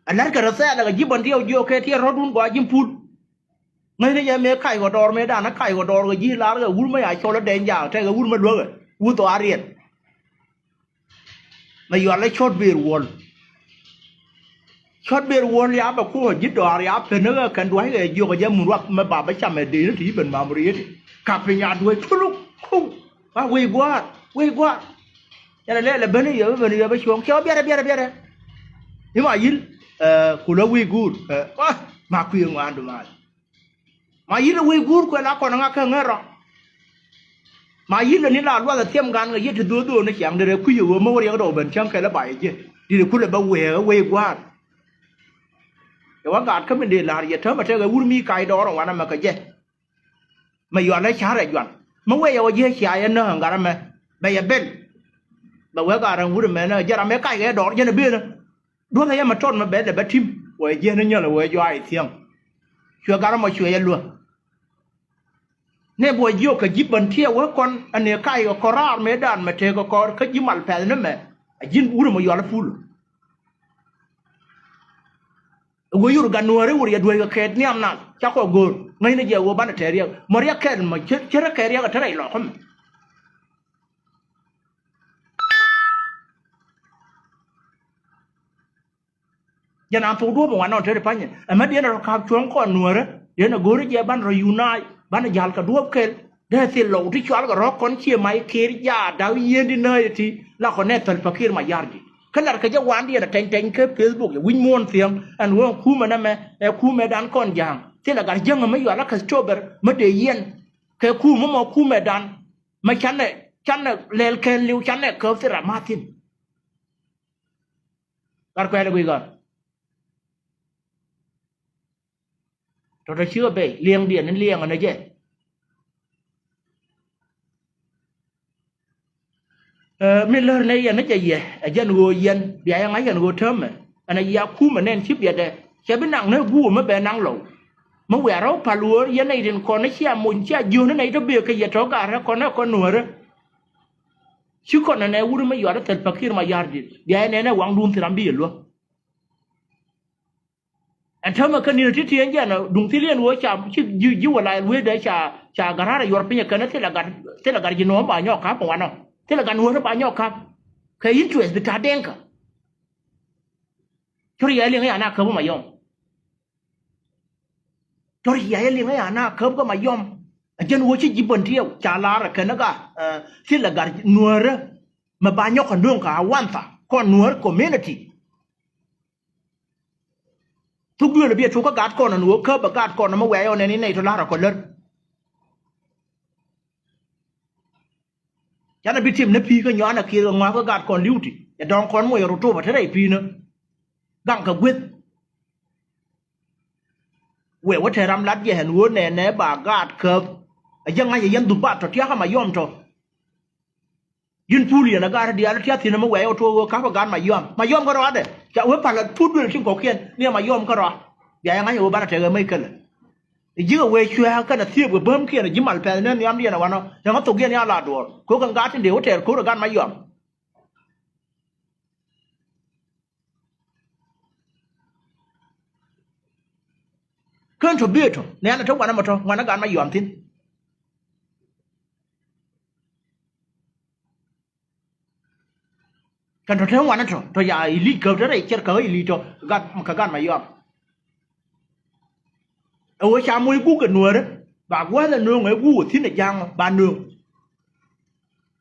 Ɛ la̱rkɛ rɔ thɛɛl ɛ kɛ ji̱ bän tiɛw jiök kɛ tiɛt rɔ̱dun gɔaa ji̱n pul. Ŋäcni jɛ mëë kac kɔ dɔɔr mëë danä kac kɔ dɔɔr kɛ ji̱ lar kɛ wur mä ya cɔl ɛ dɛny jaak tɛkɛ wur mä luäkɛ wur thɔaar riɛt. Mɛ yual ɛ cɔt ber wuɔl. Cɔt ber wuɔl ya bɛ kuɔ ji̱ dɔɔr ya pen ni kɛ kɛn dua̱ckɛ jiök ɛ jɛ mun ruap mɛ ba bä cam ɛ dee ni ti ben mam riet. Ka piny a duec kuluk kuk. Ba wec gua̱a̱r wec gua̱a̱r. Yɛn ɛ lɛl ɛ ben ni yɛ ben ni yɛ bä cuɔ̱ŋ cɛ wä biɛrɛ biɛrɛ biɛrɛ. I̱ ma yi̱l ɛ kulä wec guur ɛ ma kui̱ ŋuan dumaal. Ma yi̱l ɛ wec guur kuɛ la kɔn ŋa kä ŋär rɔ. Ma yi̱l ɛ ni la luath ɛ thiɛm gan kɛ yiet ti dho̱o̱th dho̱o̱n ni ciaŋ derɛ kui̱c ɛ ɣöö mä wä riɛk dɔw ben cäŋ kɛl ɛ ba yɛ jiɛ. Dit ɛ kulɛ bä wëë ɛ wec gua̱a̱r. Ɛ wä gaat kä min dee la̱r yɛ täämɛ tekɛ wur mi kac dɔɔr ɛ wanɛ mɛ kɛ jɛ. Mɛ yual ɛ ca̱r ɛ juan mä wëë yɛ wä jiɛ cia yɛ nääŋ gat ɛmɛ bɛ yɛ bel. Bɛ wee gaat ɛ wur ɛmɛ nä jɛ ram ɛ kac kɛ dɔɔr jɛn ɛ benä. Duɔ̱thɛ yɛ mɛ tɔt mɛ bɛl ɛ bä ti̱m wee jiɛn ni nyäl wee jɔaac thiäŋ. Cuɛ gat ɛmɔ cuɛ yɛ luäk. Nɛ buɔ jiök kɛ ji̱ bän tiɛɛk wee kɔn ɛ ni kac kɛ kɔr raar mëëdan mɛ tëëk kɛ kɔr kä ji̱ mal pɛth ni mɛ. A ji̱n wurɛ mɔ yual pul. Wee yur gat nuääri wur yɛ dueec kɛ kɛɛt nhiam nal cakɔ go̱o̱r ŋäcnɛ jɛ wee banɛ tɛɛr riɛk mɔ riɛk kɛl mɔ cärä kɛɛt riɛk ɛ te rɛy lɔk kä mɛ. Jɛn an thok duɔ̱ɔ̱p in wanɔ te ti panyɛ ɛmɛ diɛn rɔ ka̱p cuɔ̱ŋ kɔn nuäärä diɛn a go̱o̱ri jɛ banɛ rɔ unite banɛ ja̱l kɛ duɔ̱ɔ̱p kɛl. Dee thil lɔw ti cual kɛ rɔ̱k kɔn cie mac kir jaat da̱k yieen ti nääc ti la kɔn nɛ thäl pakir ma ya̱r ji̱. Kä lar kɛ jɛ wan diɛn a tɛny tɛny kä Facebook yɛ wi̱c muɔ̱ɔ̱n thiäŋ ɛn ɣöö kumɛ nɛmɛ ɛ kumɛ dan kɔn ja̱a̱ŋ thil a gat jäŋä mi yual a käth copɛr mi dee yɛn kɛ kumɛ mɔ kumɛ dan. Mɛ canɛ canɛ lɛl kɛɛl liw canɛ käp thil ram ma thi̱n. Gat kuɛɛl ɛ guic gat. Tɔ̱tɔ̱ cikɛ bɛy liɛŋdiɛn in liɛŋɛ ni jɛ. Ɛ, mi lär ni yɛn ni jɛ yɛ ɛ jɛn ɣöö yɛn bia yɛ ŋa̱c yɛn ɣöö täämɛ ɛn a yia kumɛ nɛn ci biɛtdɛ cɛ bi naŋ ni guumɛ bɛ naŋ lɔw. Mi wiarä wä pal ɣöö yɛn nɛy tin kɔn ni cia mony cia jiööni nɛy tɔ bëë kɛ yɛ tɔ gaarä kɔn ɛ kɔn nuäärä. Ci kɔn ɛn ɛ wut mi yɔat ɛ thil pakir ma ya̱r dit bia yɛ nɛn ɛ waŋdun thiram bi yɛ luäk. Ɛn täämɛ kä ni̱n ti tieen jɛn duŋ thil yɛn ɣöö ca ci ji̱ ji̱ wä la lueetdɛ ca ca gat raar ɛ yuɔr piny ɛ kɛn thilɛ gat thilɛ gat ji̱ nööŋ ba nyɔk ka̱p wanɔ thilɛ gat nuäärä ba nyɔk ka̱p. Kɛ interest bi ta̱a̱ dɛŋkä. Cɔr yɛ liŋ ya na käp ma yɔm. Cɔr yɛ liŋ ya na käp kä ma yɔm. Ɛ jɛn ɣöö ci ji̱ bän tiɛw ca lar ɛ kɛn gat thilɛ gat nuäärä. Mɛ ba nyɔk kä nööŋ kä a wantha kɔn nuäär community. Thuk duël biɛ tuk kä gat kɔn ɛn ɣöö käp ɛ gat kɔn ɛmɛ wɛ̈ɛ̈c ɔ nɛn in nɛy tɔ la̱r ɛ kɔ lär. Canɛ bi tim ni pi̱i̱ kä nyuanɛ kiɛth kɛ ŋɔ̱a̱th kä gat kɔn li̱w ti ɛ dɔ̱ŋ kɔn moc ɛ rot top ɛ te rɛy pi̱i̱ni. Gaŋ kɛ gueth. Wëë wä te ram lat jɛ ɛn ɣöö nɛnɛ ba gat käp. Ɛ jɛ ŋa̱c ɛ yɛn dhup bat tɔ tia̱kä ma yɔm tɔ. Yin pul yɛn a gat diaal tiath thi̱n mi wɛy ɔ tuɔɔk ɣöö ka̱pä gat ma yɔam ma yɔam kä rɔadɛ. Ca wee pal a put duël tin kɔ̱kiɛn ni a ma yɔam kä rɔa. Bia yɛ ŋa̱c ɣöö banɛ tɛk ɛ mec kälɛ. Ji̱ ɛ wee cuɛ̈ɛ̈ kɛnɛ thiëëp kɛ bämkiɛn ji̱ mal pɛth ni nhiamdiɛn ɛ wanɔ. Cäŋ ɛ thok yɛn ya la duɔɔr ko̱k kɛn gat tin dee wä tɛɛr ko̱r ɛ gat ma yɔam. Kän tɔ biɛ tɔ nɛn a te wanɛ mɔ tɔ wanɛ gat ma yɔam thi̱n. Kɛn tɔ te ŋuanɛ tɔ tɔ ya ilic käp te rɛy cɛr kä ilic tɔ gat kä gat ma yɔam. Ɛ ɣöö ca moc guk kɛ nuäärä ba gua̱a̱th ɛ nööŋ ɛ guk ɛ thi̱n ɛ ja̱a̱ŋ ba nööŋ.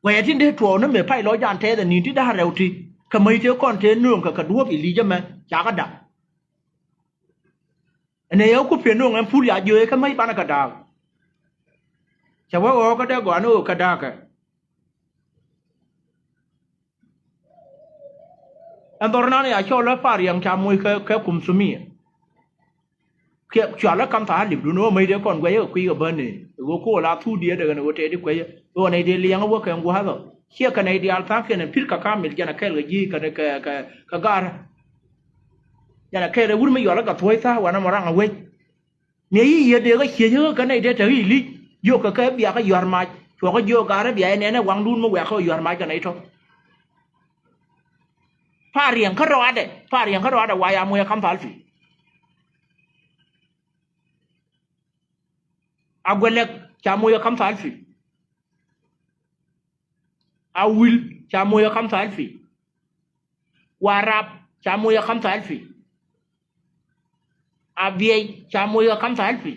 Guɛcɛ tin dee tuɔɔk ni mëë pay lɔ jan tɛɛth ɛ ni̱n ti da̱a̱ rɛw ti kɛ mäc tëë kɔn tëë nööŋ kɛ kɛ duɔ̱ɔ̱p ilic ɛmɛ ca kɛ da̱k. Ɛn ɛ yɛ ku piɛ nööŋ ɛn pul ya jiööc kä mäc banɛ kɛ da̱a̱k. Cɛ wä ɣɔ̱ɔ̱k kä dee gɔaa ni ɣöö kɛ da̱a̱kɛ. Ɛn dhɔr nan ya cɔl ɛ Pariɛŋ ca moc kɛ kɛ kum thumia. Kiɛ cual ɛ kam tha̱a̱ŋ lip dun ɣöö mäc dee kɔn guɛc ɛ kui̱ kɛ bä neen ɣöö kool a thuk diɛɛt ɛ ɣän ɣöö tɛɛt i̱ kuecä ɣöö nɛy dee liɛŋ ɛ wä kɛ ŋua̱thɔ. Ciɛ kɛ nɛy diaal tha̱a̱ŋ kiɛn ɛ pi̱r kɛ kamil jɛn ɛ kɛl kɛ ji̱ kɛ kɛ kɛ kɛ ga̱r. Jɛn a kɛɛl ɛ wut mi yɔl ɛ kɛ thuɔ̱c tha̱a̱ŋ wanɛ mɔ raŋ ɛ wec. Miɛ yic yɛ dee kä ciec kä kɛ nɛy dee te i̱ li̱c jiök kɛ kɛ bia kä yua̱r mac cuɔkä jiök ga̱rä bia yɛ nɛn ɛ waŋdun mi wɛ̈ɛ̈ kä yua̱r mac kɛ nɛy tɔ̱. Pariɛŋ kä rɔadɛ Pariɛŋ kä rɔadɛ wa ya moc ɛ kam thal fi. A guɛlɛk ca moc ɛ kam thal fi. A wil ca moc ɛ kam thal fi. Warap ca moc ɛ kamtha alfi. Abiɛy ca moc ɛ kamtha alfi.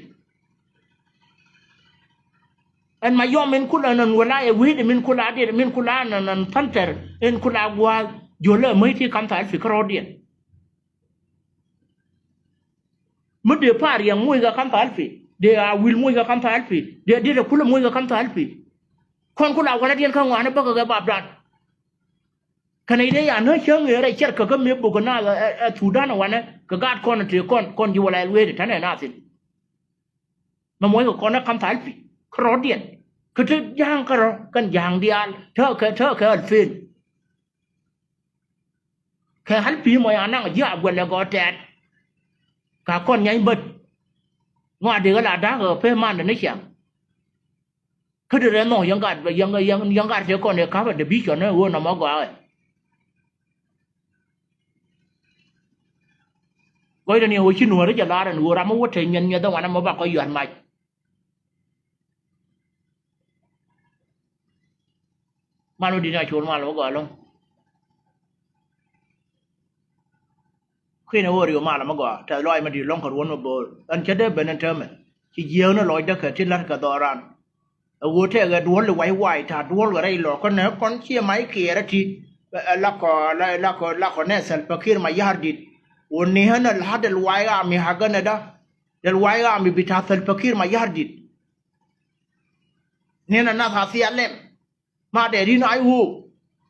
Ɛn ma yɔm in kula nan walaya wi̱i̱dɛ min kula adiɛn min kula nan nan panther in kula gua̱a̱th jolä mäc ti kamtha alfi kärɔɔdiɛn. Mi dee Pariɛŋ moc ɛ kamtha alfi, dee Awil moc ɛ kamtha alfi, dee Diet ɛ kula moc ɛ kamtha alfi. Kɔn kula waladiɛn kä ŋuani bäkɛ kɛ bapdan. Kɛnɛ idee ya nä cäŋ ëë rɛy cɛr kä kä mëë bok kä naath ɛ, ɛ, ɛ Thudan ɛ wanɛ kɛ gaat kɔn ɛ tëë kɔn, kɔn ji̱ wala ɛl wee ti tɛnɛ naath in. Mɛ muɔ̱c kɛ kɔn ɛ kamtha alfi kärɔ̱diɛn. Kä te ja̱a̱ŋ kärɔ̱ kɛn ja̱a̱ŋ diaal tekɛ, tekɛ alfen. Kɛ alfi mɔ ya naŋ ji̱ a guɛl ɛ gɔɔ tɛɛt. Ka kɔn nyany bät. Ŋɔa dee kɛ la da̱a̱k ɛ pee mandɛ ni ciaŋ. Kä ti rɛn nhɔk yäŋ gat, yäŋ, yäŋ, yäŋ gat tëë kɔn ëë ka̱pä division ëë ɣöö nɔmɔ gɔaaɛ. Gɔcdɛ ni ɣöö ci nuääri jɛ la̱r ɛn ɣöö ram mi wä te nyuɛth nyuɛth ɛ wanɛ mɔ ba kɔ yua̱t mac. Man wä di̱t ni a col mal wä gɔaa lo̱ŋ. Kui̱n ɛ ɣöö riw malä mi gɔaa tɛth lɔaac mi di̱i̱t lɔ̱ŋ kɛ ruɔ̱n mi bo̱o̱r. Ɣän cä dee ben ɛn täämɛ ci jiääk ni lɔcdä kɛ ti la̱t kɛ dhɔran. Ɛ ɣöö tɛkɛ duɔ̱l i̱ wac wac ta̱a̱ duɔ̱l kɛ rɛy lɔ̱ɔ̱k kä nɛ kɔn ciɛ mac kiɛɛrä ti. Ɛ, ɛ, lakɔ, la, lakɔ, lakɔ nɛ Salva Kiir Mayardit. Ɣöö ni ɣän ɛ la̱t dɛl wac ɣaam i̱ ha̱k ɣän ɛ da̱. Dɛl wac ɣaam i̱ bi ta̱a̱ Salva Kiir Mayardit. Ni ɣän ɛ nath a thia lɛm. Ma dee rin a i̱ ɣöö.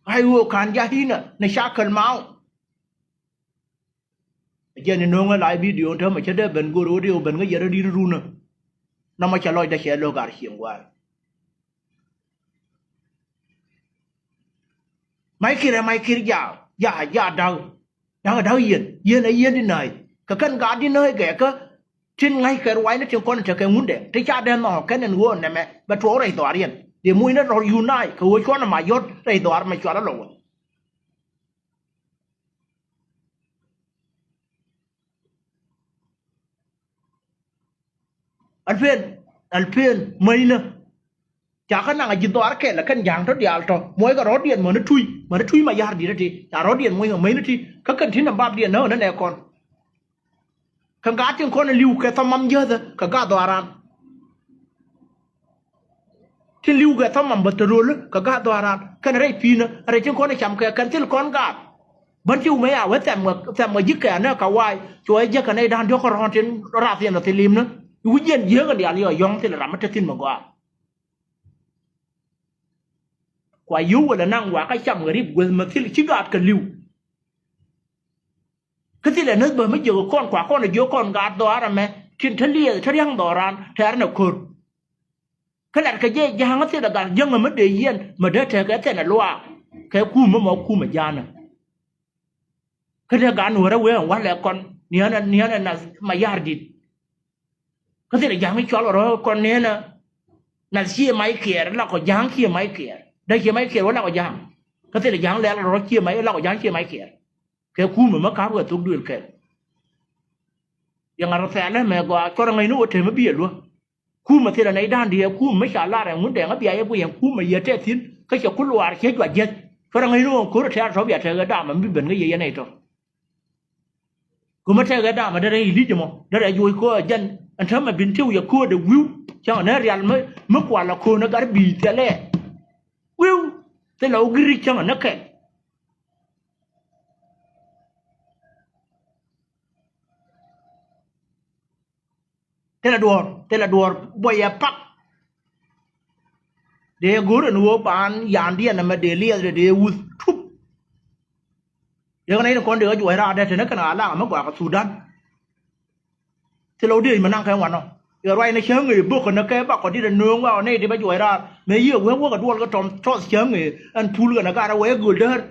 A i̱ ɣöö ka̱n ja̱ hinɛ ni ca käl maw. jɛn ni no̱o̱ŋä la video täämɛ cä dee ben go̱r ɣöö dee ɣöö ben kä yɛn rɔ̱diɛn runä. Nɔmɔ cɛ lɔcdä cɛ lo̱k gar cieŋ gua̱a̱r. Mac Kiir ɛ Mac Kiir, ja, ja, ja da̱k. Da̱k, da̱k yɛn, yɛn ɛ yɛn di nääc. Kɛ kɛn gaat di nääc gɛɛkä tin ŋa̱ckɛ ruacni tin kɔn tekɛ Ŋundɛŋ ti ca dee nhɔk kɛn ɛn ɣöö nɛmɛ bɛ tuɔɔk rɛy dhɔaariɛn. Dee mucnɛ rɔ unite kɛ ɣöö cuɔ̱n ɛ Mayɔt rɛy dhɔaar mɛ cɔal ɛ Lɔwä. Alpeen, alpeen mäcnä. Ca kä naŋ a ji̱ dhɔaar kɛl ɛ kɛn ja̱a̱ŋ tɔ̱ diaal tɔ̱. Muɔckɛ rɔ̱diɛn mäni Tuc, mäni Tuc Mayardit ɛ ti. Ca rɔ̱diɛn muɔckɛ mäcnä ti. Kä kɛn ti nɛ bapdiɛn näk nɛ nɛ kɔn. Kɛ gaat tin kɔn ɛ li̱w kɛ thɔmam jäthä kɛ gaat dhɔaaran. Tin li̱w kɛ thɔmam bä te rol kɛ gaat dhɔaaran. Kɛn rɛy pi̱i̱nä rɛy tin kɔn ɛ cam kɛ kɛn thil kɔn gaat. Bän ti wumɛ ya wee thɛm kɛ, thɛm kɛ ji̱ kɛɛnä kɛ wa̱a̱y. Cuɔ jɛ kɛ nɛy da̱a̱n diɔ̱k kärɔ̱ɔ̱n tin rath yɛn ɔ thil limnä. I̱ wi̱c yɛn yieekä diaal yɔ yɔ̱ŋ thil ram mi te thi̱n mi gɔaa. Kua yio̱w wälɛ naŋ wakä cam kɛ rip guäth mi thil ci gaatkɛ li̱w. Kä thilɛ näth bä mi jiök kɔn kua kɔn jiök kɔn gaat dhɔaar ɛmɛ tin te liɛth te ria̱ŋ dhɔaaran tɛ̈r nɛ ko̱r. Kä latkɛ jɛ ja̱a̱ŋ thilɛ gat jäŋä mi dee yɛn mi dee tekɛ thɛnɛ luaak kɛ kumä mɔ kumä ja̱a̱nä. Kä te gat nuɔ̱ɔ̱rä wee ɛn walɛ kɔn niɛnɛ, niɛnɛ nath Mayardit. Kä thilɛ ja̱a̱ŋ cɔal kɛ rɔ kɔn niɛnɛ nath Kiir Maykiɛɛr, lakɔ ja̱a̱ŋ Kiir Maykiɛɛr. Dee Kiir Maykiɛɛr wä lakɔ ja̱a̱ŋ. Kä thilɛ ja̱a̱ŋ lɛl kɛ rɔ Kiir May, lakɔ ja̱a̱ŋ Kiir Maykiɛɛr. Kɛ kumä mi ka̱p kɛ thok duël kɛl. Yɛ ŋa̱t rɔ thɛɛlä mɛ gɔaa cuɔrɛ ŋäcni wä te mi bi ɛ luäk. Kumä thilɛ nɛy da̱a̱n diɛ kumä mi ca lar ɛn Ŋundɛŋ a bia yɛ guiyɛn kumä yɛ tɛth thi̱n kä cɛ ku luaar ciɛ juac jiäth. Cuɔrɛ ŋäcni wä ko̱r tɛ̈r tɔ̱ bia tekɛ daamä mi ben kä yɛ yɛn nɛy tɔ̱. Kumä tekɛ daamä derɛ i̱ li̱c ɛmɔ derɛ juɔc ko̱ ɛ jɛn ɛn täämɛ bin tiw yɛ ko̱o̱dɛ wi̱i̱w. Cäŋ nɛ rial mi, mi kual ɛ ko̱n ɛ gat bi̱i̱ thilɛ. Wi̱i̱w thilɛ wä giri cäŋ nɛ kɛl. Thilɛ duɔ̱ɔ̱r, thilɛ duɔ̱ɔ̱r buɔyɛ pak. Dee go̱r ɛn ɣöö ban yandiɛn ɛmɛ dee liɛth dee dee wuth tup. Yek nɛy ni kɔn dee ɣä juɔc raar dee te ni kɛn a laŋ ɛmɛ gɔaa kɛ Thudan. Thilɛ wä dee mi naŋ kɛ wanɔ. Yɛ ruac ni cäŋ ëë bök kɛ ni kɛ bakɔ dit ɛ nööŋ wa ɔ nɛy ti bä juɔc raar. Mëë yiëë wek wäkɛ duɔl kɛ tɔm tɔth cäŋ ëë ɛn pul kɛ ni gat ɛ wee göl däär.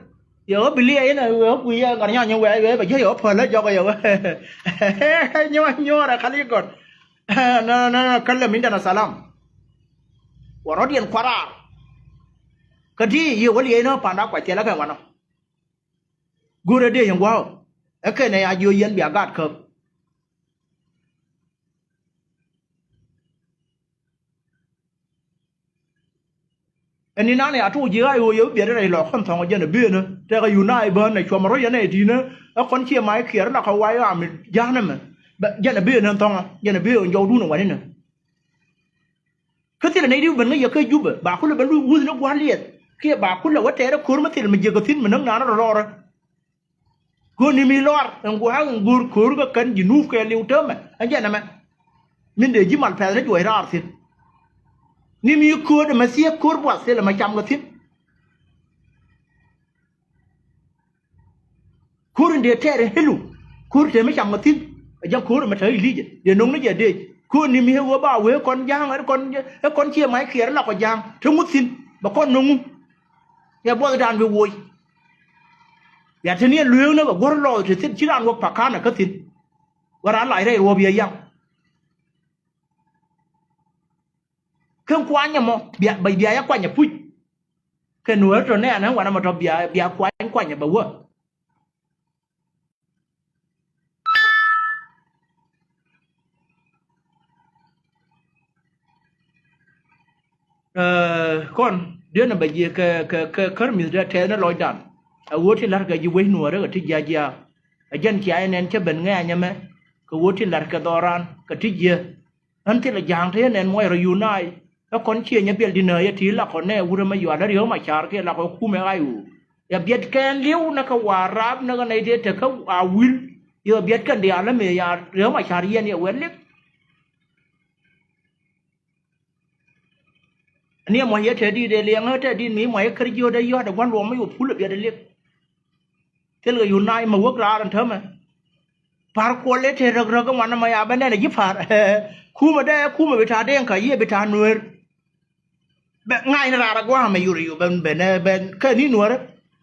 Yɛ ɣä bi liɛc inɛ ɣä kui̱ yɛ gat nyany wɛɛc wee bɛ jiäc ɣä päl ɛ jɔk ɛ yɛ ɣä. Nyuɔ̱ɔ̱r nyuɔ̱ɔ̱r ɛ kal i̱ gɔt. Nɔ nɔ nɔ kal lɛ min dɛn ɛ thalam. Wä rɔ̱diɛn kua̱raar. Kä ti yɛ wä liɛc inɔ pa̱a̱nda kuac thilɛ kɛ wanɔ. Go̱rɛ dee yɛn gua̱a̱k ɛ kɛn ɛ a jiö yɛn bia gaat käp. Ɛn ni nan ɛ a tuɔɔk ji̱ ɣa̱c ɣöö yɛ bi biɛt rɛy lɔɔk kɔn thɔ̱ŋ jɛn ɛ bëënä tekɛ yun na ɛ bään ɛ cuɔm rɔ̱ yɛn ɛ ti̱nä. Ɛ kɔn ciɛ mac kiɛɛr la kɛ wa̱a̱ ɣam ja̱a̱n ɛmɛ. Bɛ jɛn ɛ bëënä thɔ̱ŋä jɛn ɛ bëë jɔwdun ɛ waninä. Kä thilɛ nɛy di̱t ben ŋäc yɛ kä Jubɛ ba kulɛ ben luc wuth ni gua̱a̱r liɛth kiɛ ba kulɛ wä tɛɛrɛ ko̱r mi thil mi jiäk kä thi̱n mi näk naan rɔ lɔɔrä. Ko̱r ni mi lɔr ɛn gua̱a̱k ɛn go̱o̱r ko̱r kä kɛn ji̱ nuup kɛ liw täämɛ ɛn jɛn ɛmɛ. Min dee ji̱ mal pɛth ni juɔc raar thi̱n. Ni mi ko̱o̱r ɛmɛ thiee ko̱r buath thilɛ mɛ cam kɛ thi̱n. Ko̱r in dee tɛɛr in helu. Ko̱r tëë mi cam ŋä thi̱n. Ɛ jɛn ko̱r ɛmɛ te Ilijɛ dee no̱ŋ ni jɛ dee. Ko̱r ni mi ɣöö ba wee kɔn ja̱a̱ŋ ɛ kɔn, ɛ kɔn ciɛ mac kiɛɛr la kɔ ja̱a̱ŋ te ŋuth thi̱n bɛ kɔn no̱ŋu. Yɛ buɔth dan bi woc. Ya te ni ɛ lueeŋ ni bɛ guɔ̱r lɔɔth te thi̱n ci raan wä pa̱ka̱n ɛ kä thi̱n. Wä raan lac rɛy ruɔ̱p yɛ yaŋ. Ken kuany ɛmɔ bia, bia yɛ kuany ɛ puc. Kɛ nuɔ̱ɔ̱ri tɔ nɛɛnɛ wanɛ mɔ tɔ bia, bia kuany kuany ɛ bɛ wä. Ɛ, kɔn diɛn ɛ bɛ jiɛ kɛ, kɛ, kɛ kär mi̱th dee tɛth ni lɔcdan. Ɛ ɣöö ti la̱rkɛ ji̱ wec nuɔ̱ɔ̱rä kɛ ti jiajiaa. Ɛ jɛn cia yɛ nɛn cä ben ŋɛ̈ɛ̈ny ɛmɛ kɛ ɣöö ti la̱rkɛ dhɔran kɛ ti jiɛ. Ɣän thilɛ ja̱a̱ŋ te yɛn ɛn muɔc rɔ yun naac. Ɛ kɔn ciɛ nyɛ biɛl dinä yɛ ti la kɔn nɛ wurɛ mɛ yual ɛ Riek Macar kiɛ la kɔn kumɛ ɣac ɣöö yɛ biɛt kɛn li̱w nɛ kɛ Warap nɛ kɛ nɛy tëë tekä a wi̱l. Yɛ biɛt kɛn diaal ɛ mëë ya Riek Macar yɛn yɛ wɛl li̱k. Ni ɛ muɔc yɛ te di̱t ɛ liɛŋ ɛ te di̱t mi muɔc yɛ kär jiöt ɛ yɔ̱t ɛ gua̱n luɔm mi yɛ pul ɛ biɛt ɛ li̱k. Thilkɛ yun naac mɛ wäk raar ɛn täämɛ. Pa̱r kuɔl i̱ te räk räk i̱ ŋuan ɛmɔ ya bä nɛn ɛ ji̱ pa̱r. Kumɛ dee kumɛ bi ta̱a̱ Dɛŋkä yiëë bi ta̱a̱ Nueer. Bɛ ŋa̱cni raar ɛ gua̱a̱mɛ yur yur ben ben ben kɛ ni Nueerä.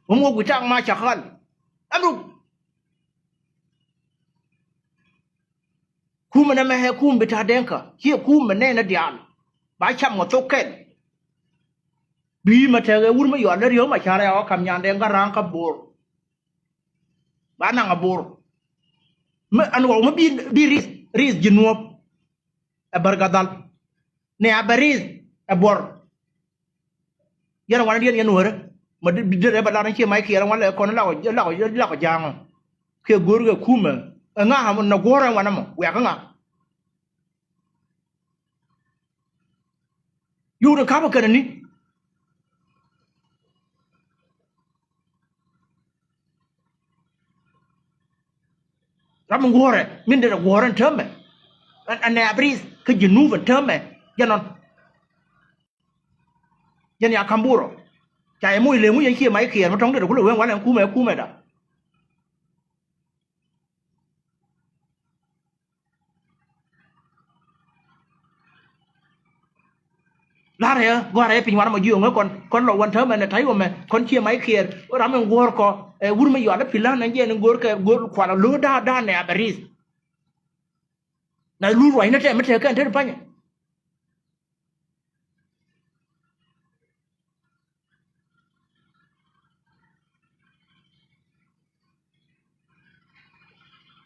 Wä muɔk wi̱c tak ma cakal. Ɛn ruk. Kumɛ nɛmɛ ɛ kum bi ta̱a̱ Dɛŋkä ciɛ kumɛ nɛnɛ diaal. Ba cam ŋɔ thok kɛn. Bi mɛ tekɛ wur mi yɔal ni ri̱ew ma ca̱r ɛ ɣɔ̱ ka̱m nyan Dɛŋkä ra̱a̱ŋ kä Bo̱o̱r. Ba naŋ a Bo̱o̱r. Mi ɛn ɣɔw mi bi bi ri̱th ri̱th ji̱ nuɔ̱p. Ɛ bär gadhal. Ni a bɛ ri̱th ɛ buɔr. Yɛn wanɛ diɛn yɛn wärä. Ma di di rɛ bɛ lar ni ci ma ikiɛr wanɛ lɛ kɔn lak ɔ lak ɔ lak ɔ ja̱a̱ŋ ɔ. Kiɛ go̱o̱r kɛ kumɛ ɛ ŋa nɔ guɔ̱rɛ wanɛ mɔ wiak kä ŋa. Yuk ni kapä kɛnɛ ni. Ram in guɔ̱rɛ min derɛ guɔ̱rɛ in täämɛ. Ɛn ɛn nɛ abris kä Jinub in täämɛ. Jɛn nɔn. Jɛn ya Kamburɔ. Ca yɛ moc lëë ŋuc yɛn ciɛ mac kiɛɛr mi tɔ̱ŋ derɛ kulɛ wee ŋuan ɛn kumɛ kumɛ da. La̱rɛ gɔ̱a̱rɛ piny wanɛ mɔ jiöŋä kɔn kɔn lɔ wän täämɛ nɛ ta̱y wä mɛ kɔn ciɛ mac kiɛɛr ram in guɔ̱ɔ̱r kɔ. Ɛ wur mi yɔal ɛ pi̱l la̱n ɛn jiɛn in go̱o̱r kɛ go̱o̱r kualɛ lo̱o̱ da̱a̱ da̱a̱ nɛ abɛ ri̱th. Na lur ruacnä tɛm mi tɛk kɛn tet panyɛ.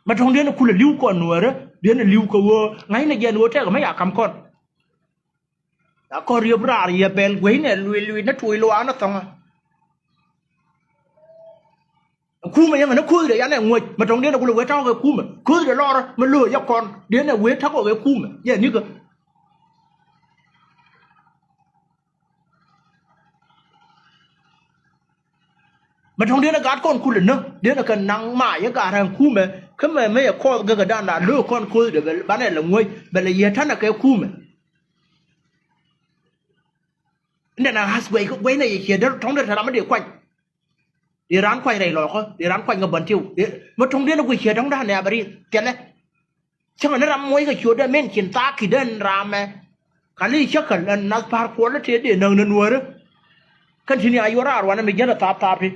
Mɛ tɔ̱ŋ diɛn kulɛ li̱w kɔn nuäärä diɛn li̱w kɛ ɣöö ŋa̱cnɛ jɛn ɣöö tɛk mɛ ya ka̱m kɔn. Ya kɔn riep raar yɛ bɛl gueynɛ luic luic ni tuuc luaak ni thɔ̱ŋä. Kumɛ yɛn ɛ ni ko̱o̱cdɛ yan ɛ ŋuäc mɛ tɔ̱ŋ diɛn kulɛ wee ta̱wä kɛ kumɛ ko̱o̱cdɛ lɔrä mi lo̱o̱c yɛ kɔn diɛn ɛ wee ta̱wä kɛ kumɛ yɛ nikä. Mɛ tɔ̱ŋ diɛn ɛ gat kɔn kulɛ nä diɛn ɛ kɛ naŋ ma yɛ gat rɛn kumɛ kä mɛ mɛ yɛ kɔɔth gäkä dan la lo̱o̱c kɔn ko̱o̱cdɛ bɛ banɛ lɛ ŋuäc bɛ lɛ yɛ ta̱nɛ kɛ kumɛ. Ndɛ na ɣa̱th guɛy guɛy nɛ yɛ ciɛ dee tɔ̱ŋ dee te ram mi dee kuany. Dee raan kuany rɛy lɔɔkä dee raan kuany ŋä bän tiw dee mi tuŋ dee ni guic ciɛ dɔ̱ŋ da̱a̱n nɛ abɛ ri̱th thilɛ. Cäŋɛ ni ram muɔc kɛ ciötdä min cin thaak ki̱dä ɛn raamɛ. Ka li cäkäl ɛn nath pa̱a̱r kuɔl tëë dee näk ni nuäärä. Kɛn ti̱ni a yuɔr raar wanɛ mi ji̱n ɛ thap thap ti.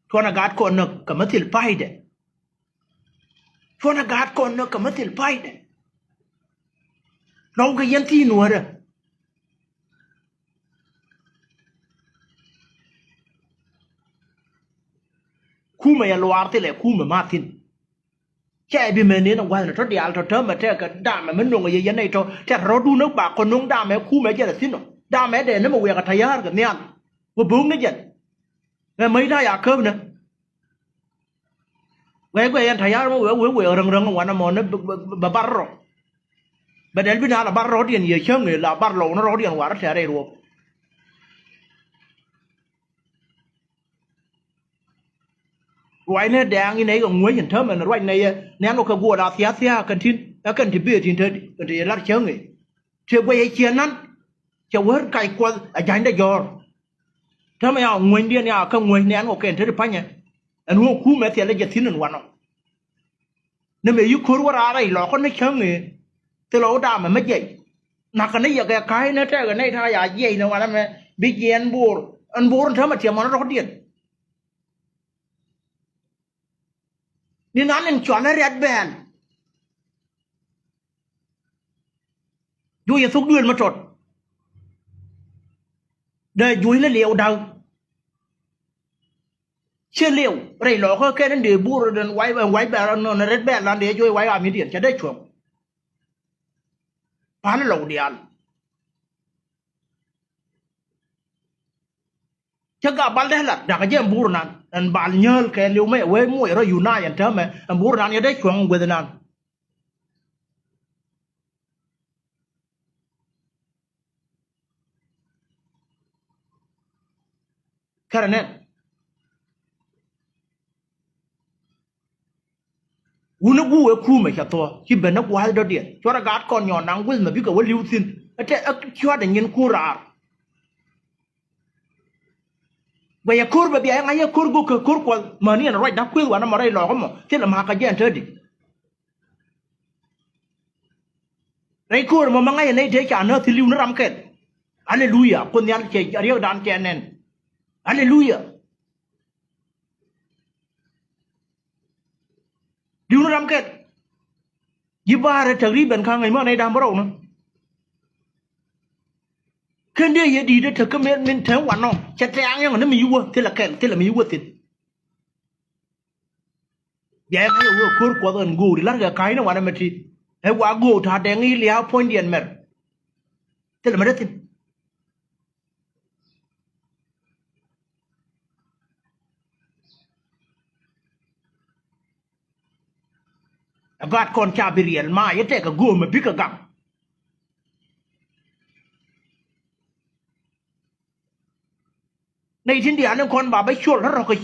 Cuɔnɛ gaat kɔn näk kɛ mi thil pa̱a̱cdɛ. Cuɔnɛ gaat kɔn näk kɛ mi thil pa̱a̱cdɛ. Lɔw kɛ yɛn thi̱i̱n wärä. Kumɛ yɛ luaar thilɛ kumɛ ma thi̱n. Cɛ bi mɛ nen ɛ gua̱thni tɔ diaal tɔ täämɛ tɛkɛ damɛ mi no̱ŋ ɛ yɛ yɛn nɛy tɔ tɛk rɔ̱dun ɛ bak kɔ no̱ŋ damɛ kumɛ jɛn ɛ thi̱n ɔ. Damɛ dee ni mɛ wiɛkɛ tayäär kɛ nhial. Wä bo̱o̱k ni jɛn. Mɛ mäc da̱a̱ ya käpnä. Guɛc guɛc yɛn tayar mɔ wee wee wee räŋ räŋ wanɛ mɔ ni bɛ bar rɔ. Bɛ dɛl bi na la bar rɔ diɛn yɛ cäŋ la bar lɔw ni rɔ diɛn warɛ tɛr rɛy ruɔp. Ruacnɛ dɛɛŋ inɛ ikɛ ŋuäc in täämɛ ni ruacnɛ yɛ nɛn wä kɛ guɔl a thia̱a̱ thia̱a̱ kɛn tin ɛ kɛn ti bëë tin te kɛn ti yɛ lar cäŋ i̱. Tëë guɛc yɛ ciɛ nan cɛ wär kac kuɔth a ja̱nydɛ jɔ̱ɔ̱r. Täämɛ ya ŋuänydiɛn ya kä ŋuäny ni ɛn kɔ kɛn te ti pa̱nyɛ. Ɛn ɣöö kumɛ thilɛ jɛ thi̱n ɛn wanɔ. Ni mëë yi ko̱r wä raar rɛy lɔkä ni cäŋ ëë thilɛ wä damɛ mi jiɛc. Nakä ni yɛ kɛ ka̱a̱cnä tɛkɛ nɛy ta̱a̱ ya jiɛc ni wanɛ mɛ bi jiɛɛn bo̱o̱r ɛn bo̱o̱r ni täämɛ tiɛm ɣɔn rɔ̱kdiɛn. Ni nan in cɔal ni riɛt bɛɛl. Juɔc yɛ thok duëël mi tɔt. Dee juɔc ni liɛw da̱k. Ciɛ liɛw rɛy lɔkä kɛn in dee bo̱o̱r in wac in wac bɛl nɔn in rɛt bɛl lan dee juɔc wac amidiɛn cɛ dee cuɔ̱ŋ. Pa̱l lɔw diaal. Cä gak bal dee lat dakä jɛ ɛn buur nan ɛn bal nyääl kɛ liw mɛ wee muɔc rɔ yun na yɛn täämɛ ɛn buur nan yɛ dee cuɔ̱ŋ gueth nan. Kärɛ nɛn. Wun i̱ guuk ɛ kumɛ cɛ thuɔ̱k ci ben ni gua̱a̱th dɔ̱diɛn cuɔrɛ gaat kɔn nyɔɔn naŋ gui̱th mɛ bikɛ wä li̱w thi̱n. Ɛ tɛ ɛ cua̱t ɛ nyin kur raar. Guɛyɛ ko̱r bɛ bia yɛ ŋa̱c yɛ ko̱r gök kɛ ko̱r kuɔth mäni ɛn ruacda kueth wanɛ mɔ rɛy lɔɔk ɛmɔ thilɛ ma̱a̱k kɛ jɛ ɛn tädi. Rɛy ko̱r ɛmɔ mɛ ŋa̱c yɛ nɛy tëë ca nääth thil li̱w ni ram kɛl. Aleluya. Kuoth nhial cɛ riɛkdan cɛ nɛn. Aleluya. Li̱w ni ram kɛl. Ji̱ ba̱a̱rɛ tɛk ri̱i̱bɛn ka̱ŋ ŋäc mä nɛy da̱ŋ bärɔw ni. Kɛn dee yɛ di̱i̱t ɛ tek kä min min te wanɔ cɛ tɛ̈ɛ̈ŋ yɛn ni mi yi wä thilɛ kɛl thilɛ mi yi wä thil. Bia yɛ ŋa̱c ɛ wee ko̱r kuɔth ɛn go̱o̱ri la̱rkɛ ka̱a̱cni wanɛ mɛ ti. Ɛ wa go̱o̱r ta̱a̱ dɛŋ i̱ lia̱a̱ puɔ̱nydɛ ɛn mɛr. Thilɛ mɛ dee thi̱n. Ɛ gat kɔn ca bi riɛl ma yɛ tɛk ɛ go̱o̱mɛ bikɛ gam. Nɛy tin diaal in kɔn ba bä col rɔ rɔ̱ kɛ